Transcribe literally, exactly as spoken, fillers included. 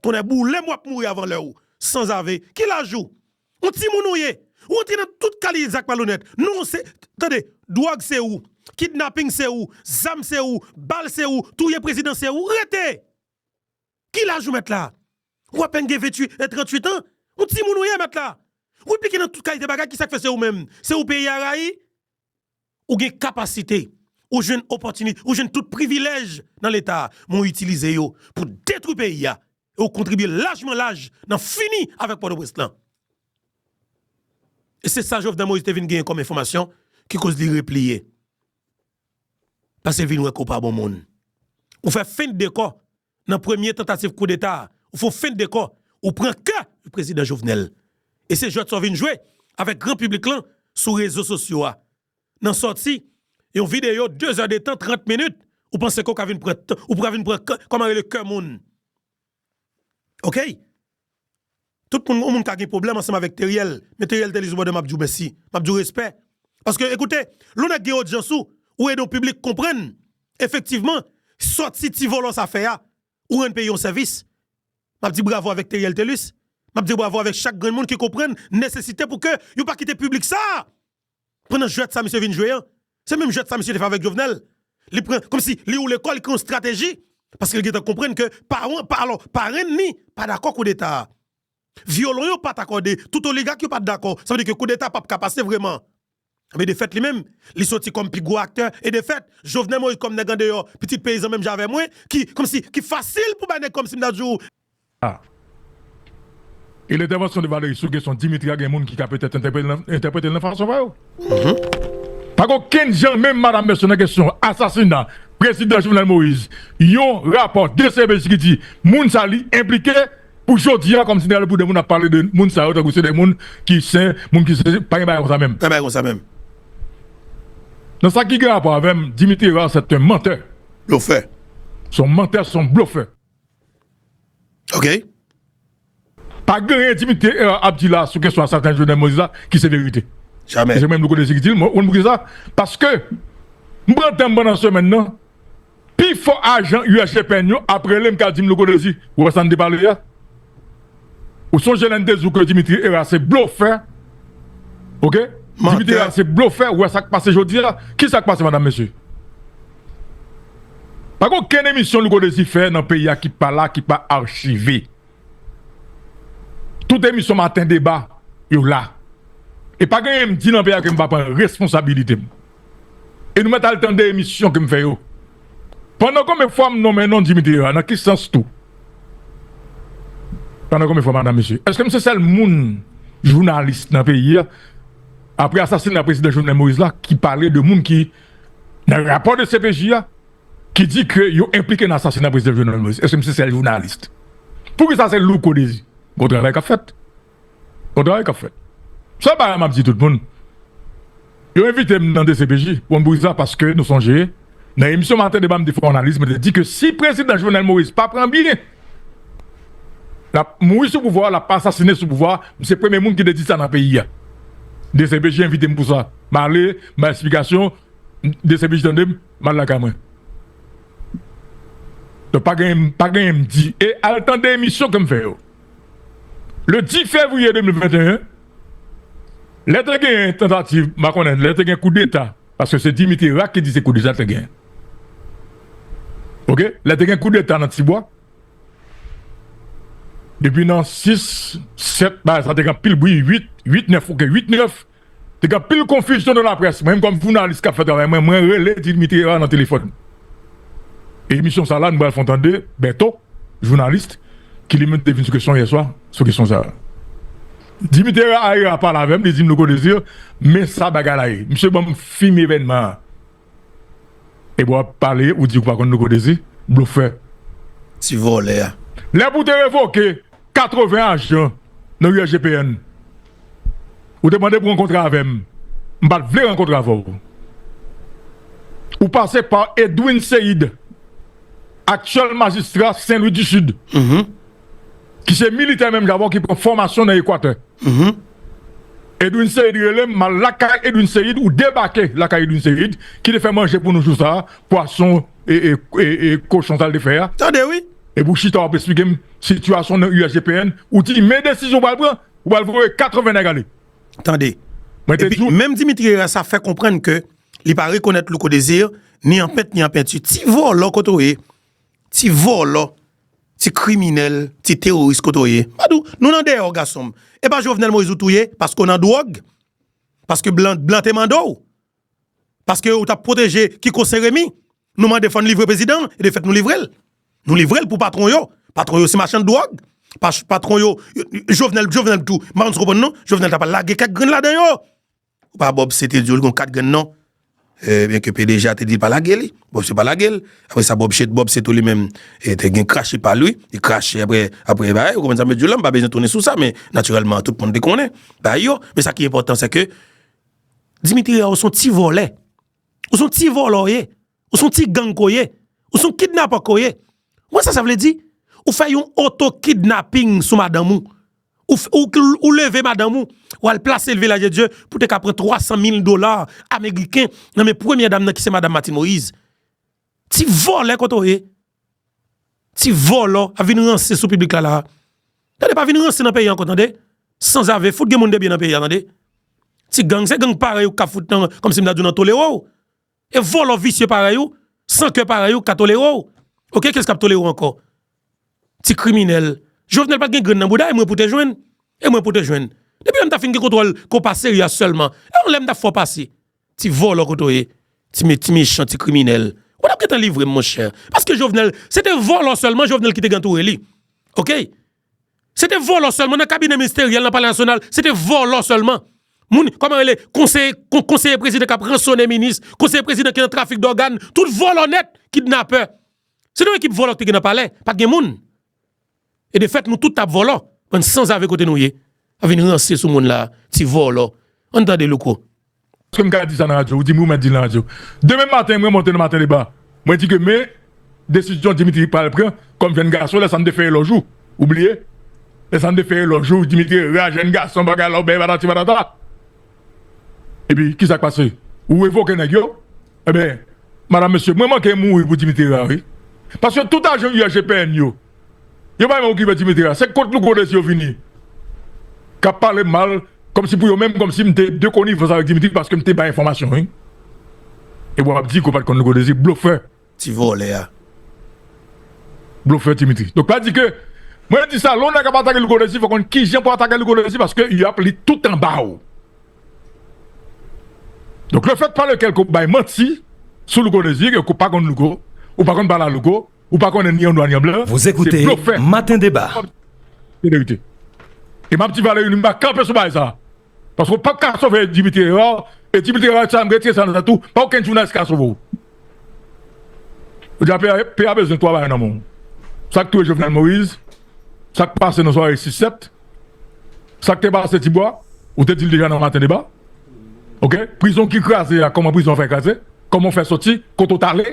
Tonnè boule m, w ap mouri avan lè w. Sanzave. Ki laj ou? Yon timoun ou ye. Ou antre nan tout kalite zak malonèt. Non, se, tande, dwòg se ou. Kidnaping se ou. Zam se ou. Bal se ou. Touye prezidan se ou. Rete! Ki laj ou mèt la? Ou apèn gen venntuit, e, tranntuit an. Yon timoun ou ye mèt la. Ou enplike nan tout kalite bagay, ki sa k fè se ou menm? Se ou peyi a rayi? Ou gen kapasite, ou jwenn opòtinite, ou jwenn tout privilèj nan Leta a, men w itilize yo pou detwi peyi a, e w kontribye lajman laj nan fini avèk Pòtoprens lan. E se sa Jovenel Moïse te vin genyen kòm enfòmasyon ki koz li repliye. Paske l vin wè ke w pa bon moun. Ou fè fent de kò nan premye tantativ koudeta a. Ou fè fent de kò. Ou pran kè prezidan Jovenel. E se jwèt sa w vin jwe avèk gran piblik lan sou rezo sosyo a. Nan sòti yon videyo de zè de tan, trant minit, ou panse ke w ka vin pran, ou ka vin pran kè, kòman rele, kè moun. Oke? Tout moun, yon moun ka gen pwoblèm ansanm avèk Teriel, men Teriel te li sou bòdè, m ap di w mèsi, m ap di w respè. Paske, ekoute, lè w nèk gen odyans ou, ou ede yon piblik konprann, efektivman, sòti ti vòlò sa fè a, ou rann peyi yon sèvis. M ap di bravo avèk Teriel Telus. M ap di bravo avèk chak grenn moun ki konprann nesesite pou ke yo pa kite piblik sa a pran nan jwèt sa misye vin jwe an. Se menm jwèt sa misye te fè avèk Jovenel. Li pran, kòmsi li woule kò l, li kreye yon estrateji, paske l gentan konprann ke paran, pa, alò, parenn li pa dakò koudeta a. Vyolon yo pa t akòde, tout oligak yo pa t dakò. Sa vle di ke koudeta p ap ka pase vrèman. Men defèt li menm, li soti kòm pi gwo aktè. E defèt, Jovenel Moïse kòm nèg andeyò, pitit peyizan menm jan avè mwen, ki, kòmsi, ki fasil pou bay nèg kòmsi m ta di w. Ah. E lentèvansyon de Valery sou kesyon Dimitri a, gen moun ki ka petèt entèprete l nan, entèprete l nan fason pa yo. Pa gen okenn jan, menm madanm Mercier, nan kesyon asasina prezidan Jovenel Moïse, yon rapò de C P J ki di moun sa li enplike, pou jodi a, kòmsi n al pou de moun ap pale de moun sa yo, tankou se de moun ki sen, moun ki sen, pa gen bagay konsa menm. Pa gen bagay konsa menm. Nan sa ki gen rapò avè m, Dimitri Hérard, c'est un menteur. Blofè. Se yon mantè, se yon blofè. Oke. Pa gen anyen Dimitri Hérard ap di la sou kesyon asasina Jovenel Moïse la ki se verite. Jamè. E se mwen menm Louko Désir ki di l, mwen, ou konn poukisa? Paske, m pran tan m pandan semèn nan, pi fò ajan U S G P N yo ap rele m k ap di m, Louko Désir, ou wè sa n te pale a? Ou sonje lè n te di w ke Dimitri Hérard se blofè? Oke? Dimitri Hérard se blofè, ou wè sa k pase jodi a? Ki sa k pase, madanm, mesye? Pa gen okenn emisyon Louko Désir fè nan peyi a ki pa la, ki pa achive. Tout emisyon Maten Deba, yo la. E pa gen anyen m di nan peyi a ke m pa pran responsabilite m. E nou mèt al tande emisyon ke m fè yo. Pandan konbyen fwa m nonmen non Dimitri Hérard, nan ki sans tou? Pandan konbyen fwa, madanm, mesye? Èske m se sèl moun, jounalis nan peyi a, apre asasina prezidan Jovenel Moïse la, ki pale de moun ki, nan rapò de C P J a, ki di ke yo enplike nan asasina prezidan Jovenel Moïse? Èske m se sèl jounalis? Poukisa se Louko Désir? Gon travay k ap fèt. Gon travay k ap fèt. Sèl bagay m ap di tout moun, yo envite m nan D C P J, ou konn poukisa? Paske nou sonje, nan emisyon Maten Deba, m te fè yon analiz, mwen te di ke si prezidan Jovenel Moïse pa pran byen, l ap mouri sou pouvwa, l ap asasinen sou pouvwa, m se premye moun ki te di sa nan peyi a. D C P J envite m pou sa. M ale, m bay esplikasyon, D C P J tande m, m al lakay mwen. Donk, pa gen, pa gen anyen m di. E al tande emisyon ke m fè yo. Le dis février deux mille vingt et un, lè te gen tantativ, m pa konnen, lè te gen koudeta, paske se Dimitri Hérard ki di se koudeta te gen. Oke? Lè te gen koudeta nan Tibwa, depi nan sis, sèt, bagay sa te gen anpil bri, uit, uit, nèf, oke, uit, nèf, te gen anpil konfizyon nan laprès. Mwen menm kòm jounalis k ap fè travay mwen, mwen rele Dimitri Hérard nan telefòn. E emisyon sa la, nou pral fè w tande, Bèto, jounalis, ki li menm te vin sou kesyon yè swa, sou kesyon sa a. Dimitri Hérard pale avè m, li di m, Louko Désir, men sa bagay la ye. Misye ban m fim evènman an. Epi w ap pale, ou di ou pa konn Louko Désir, blofè. Ti vòlè a. Lè pou w te revoke katreven ajan nan U S G P N, ou te mande pou rankontre avè m. M pa t vle rankontre avè w. Ou pase pa Edwin Seid, aktyèl majistra Sen Lwi di Sid, ki se militè menm jan avè w ki pran fòmasyon nan Ekwatè. Edwin Seid rele m, m al lakay Edwin Seid, ou debake lakay Edwin Seid, ki te fè manje pou nou jou sa a, pwason e, e, e, e kochon sa l te fè a. Tande wi. Epi w chita w ap esplike m sitiyasyon nan U S G P N, ou di men desizyon w pral pran, ou pral voye katreven nèg ale. Tande. Mwen te Epi, di w, menm Dimitri Herard sa fè konprann ke li pa rekonèt Louko Désir, ni an pent, ni an penti. Ti vòlò kote w ye. Ti vòlò. Ti kriminèl. Ti teworis kote w ye. Badou, nou nan dèyè w gason m. E pa Jovenel Moïse ou touye, paske w nan dwòg. Paske blan, blan te mande w. Paske ou t ap pwoteje Kiko Seremi. Nou mande fò n livre prezidan, e de fèt nou livre l. Nou livre l pou patwon yo. Patwon yo se machann dwòg. Pach- Patwon yo, yo- Jovenel, Jovenel tou. M pa konn si w konprann non. Jovenel ta pral lage kèk grenn ladan yo. Ou pa Bob C te di w li gon kat grenn non. Eh, byen ke P D G a te di l pa lage li. Bob C pa lage l. Apre sa, Bob C, Bob C tou li menm, e te gen krache pa li. Li krache apre, apre, ba, ou konprann sa m vle di w la, m pa bezwen tounen sou sa, men natirèlman, tout moun te konnen. Ba, yo, men sa ki enpòtan, se ke Dimitri Herard, ou se yon ti vòlè. Ou se yon ti vòlò w ye. Ou se yon ti gang ke w ye. Ou se yon kidnapè ke w ye. Mwen sa sa vle di, ou fè yon oto kidnaping sou madanm ou. Ou, f- ou, ou leve madanm ou, ou al plase l Vilaj de Dye pou te ka pran twa san mil dola ameriken nan men premyè dam nan ki se madanm Martine Moïse. Ti vòlè kote w ye. Ti vòlò ap vin ranse sou piblik la la. Tande, pa vin ranse nan peyi ankò, tande. Sanzave, fout gen moun de byen nan peyi a, tande. Ti gang, se gang parèy ou k ap fout nan, kòmsi m ta di w nan tolere w. E vòlò visye parèy ou, san kè parèy ou, ka tolere w. Oke, kiyès k ap tolere w ankò? Ti kriminèl. Jovenel pa t gen grenn nan bouda, e mwen pou te jwenn. E mwen pou te jwenn. Depi lè m ta fin gen kontwòl konpa Seryas sèlman. E yon lè m t ap fè w pase. Ti vòlò kote w ye. Ti, me- ti mechan, ti kriminèl. Ou t ap gentan livre m, monchè. Paske Jovenel, se te vòlò sèlman Jovenel ki te gen antoure li. Oke? Se te vòlò sèlman nan kabinè ministeryèl, nan Palè Nasyonal. Se te vòlò sèlman. Moun, kòman rele, konseye, kon- konseye prezidan k ap ransone minis, konseye prezidan ki nan trafik dògàn, tout vòlò nèt, kidnapè. Se te yon ekip vòlò ki te gen nan palè, pa t gen moun. E de fèt, nou tout t ap vòlò. Bann sanzave kote nou ye. Ap vin ranse sou moun la, ti vòlò. Ann tande Louko. Èske m ka di sa nan radyo? Ou di m ou mèt di l nan radyo. Demen maten, mwen monte nan Maten Deba. Mwen di ke men desizyon Dimitri pral pran kòm jèn gason, lè sa m te fè elòj ou. Ou bliye? Lè sa m te fè elòj ou, Dimitri Herard, jèn gason, bagay la, ou bèy patati patata. Epi, ki sa k pase? Ou revoke nèg yo? Ebyen, madanm, mesye, mwen manke mouri pou Dimitri Herard, wi. Paske tout ajan U S G P N yo, yo pa menm okipe Dimitri Herard. Se kont Louko Désir yo vini. K ap pale mal, kòmsi pou yo menm, kòmsi m te de konivans avèk Dimitri paske m te bay enfòmasyon, wi. E w ap di ke w pa t konn Louko Désir, blofè. Ti vòlè a. Blofè Dimitri. Donk, pa di ke, mwen di sa, lè yon nèg ap atake Louko Désir, fò konn kijan pou atake Louko Désir paske y ap li tout anba w. Donk, le fèt pa lekel ke w bay manti sou Louko Désir, ke w pa konn Louko, ou pa konn pale a Louko, ou pa konnen ni an nwa ni an blan, Vous écoutez Matin Débat. Se verite. E m ap di Valery, nou pa kanpe sou bagay sa. Paske w p ap ka sove Dimitri Herard, e Dimitri Herard sa, m retire sa nan tèt ou, pa okenn jounalis ka sove w. Ou di a peyi a bezwen twa bagay nan men w. Sa k touye Jovenel Moïse, sa k pase nan sware sis sèt, sa k te pase Tibwa, ou te di l deja nan Maten Deba. Oke? Prizon ki kraze a, kòman prizon an fè kraze? Kòman w fè soti? Kote w t ale?